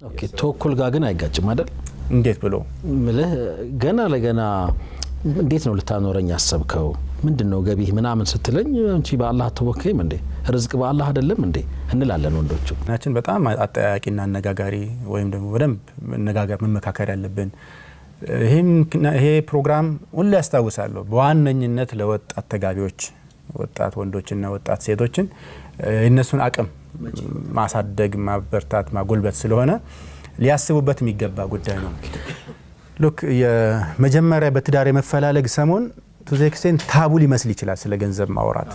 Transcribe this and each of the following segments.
Okay፣ ተወኩል ጋር ግን አይጋጭም አይደል? እንዴት ብሎ? ምልህ ገና ለገና እንዴት ነው ልታኖረኝ ያሰብከው? ምንድን ነው ገቢህ ምናምን ስትለኝ፣ አንቺ በአላህ አትወከይም እንዴ? ርዝቅ በአላህ አይደለም እንዴ? እንላለን ወንዶቹ። ናችን በጣም አጠያያቂና አነጋጋሪ ወይም ደግሞ በደንብ መነጋገር መመካከር ያለብን ይሄ ፕሮግራም ሁሌ ያስታውሳለሁ። በዋነኝነት ለወጣት ተጋቢዎች፣ ወጣት ወንዶችና ወጣት ሴቶችን የእነሱን አቅም ማሳደግ፣ ማበርታት፣ ማጎልበት ስለሆነ ሊያስቡበት የሚገባ ጉዳይ ነው። Look፣ የመጀመሪያ በትዳር የመፈላለግ ሰሞን to the extent taboo ሊመስል ይችላል። ስለ ገንዘብ ማውራት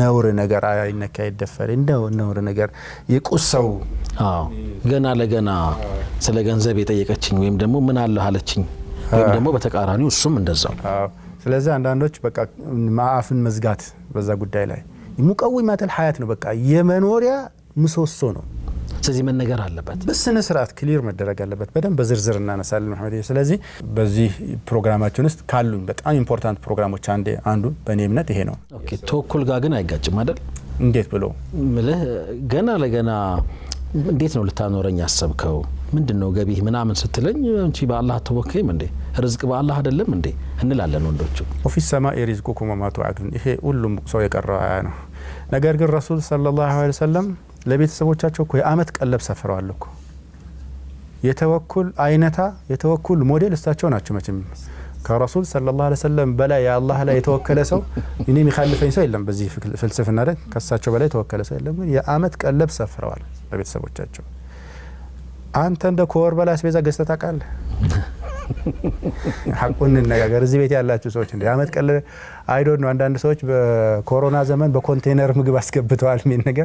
ነውር ነገር፣ አይነካ አይደፈር እንደው ነውር ነገር የቁስ ሰው። አዎ፣ ገና ለገና ስለ ገንዘብ የጠየቀችኝ ወይም ደግሞ ምን አለህ አለችኝ ወይም ደግሞ በተቃራኒው እሱም እንደዛው። ስለዚህ አንዳንዶች በቃ አፍን መዝጋት በዛ ጉዳይ ላይ مقومات الحياة ነው፣ በቃ የመኖሪያ ምሰሶ ነው። ስለዚህ መነገር አለበት። በስነ ስርዓት clear መደረግ አለበት። በደንብ በዝርዝር እናነሳለን መሐመድ። ስለዚህ በዚህ ፕሮግራማችን ውስጥ ካሉኝ በጣም important ፕሮግራሞች አንዱ በእኔ እምነት ይሄ ነው። Okay፣ ተወኩል ጋር ግን አይጋጭም አይደል? እንዴት ብሎ? ምልህ ገና ለገና እንዴት ነው ልታኖረኝ ያሰብከው? ምንድን ነው ገቢህ ምናምን ስትለኝ፣ አንቺ በአላህ አትወከይም እንዴ? ርዝቅ በአላህ አይደለም እንዴ? እንላለን ወንዶቹ። وفي السماء رزقكم وما توعدون፣ ይሄ ሁሉም ሰው የቀረው አያ ነው። ነገር ግን ረሱል صلى الله عليه وسلم ለቤተሰቦቻቸው እኮ የአመት ቀለብ ሰፍረዋል እኮ። የተወኩል አይነታ፣ የተወኩል ሞዴል እሳቸው ናቸው። መቼም ከረሱል صلى الله عليه وسلم በላይ የአላህ ላይ የተወከለ ሰው እኔ የሚካልፈኝ ሰው የለም። በዚህ ፍልስፍና ላይ ከእሳቸው በላይ የተወከለ ሰው የለም። ግን የአመት ቀለብ ሰፍረዋል ለቤተሰቦቻቸው። አንተ እንደ ከወር በላይ አስቤዛ ገዝተህ ታውቃለህ? ሐቁን እንነጋገር። እዚህ ቤት ያላችሁ ሰዎች እንደ የአመት ቀለብ I don't know። አንዳንድ ሰዎች በኮሮና ዘመን በኮንቴነር ምግብ አስገብተዋል የሚል ነገር።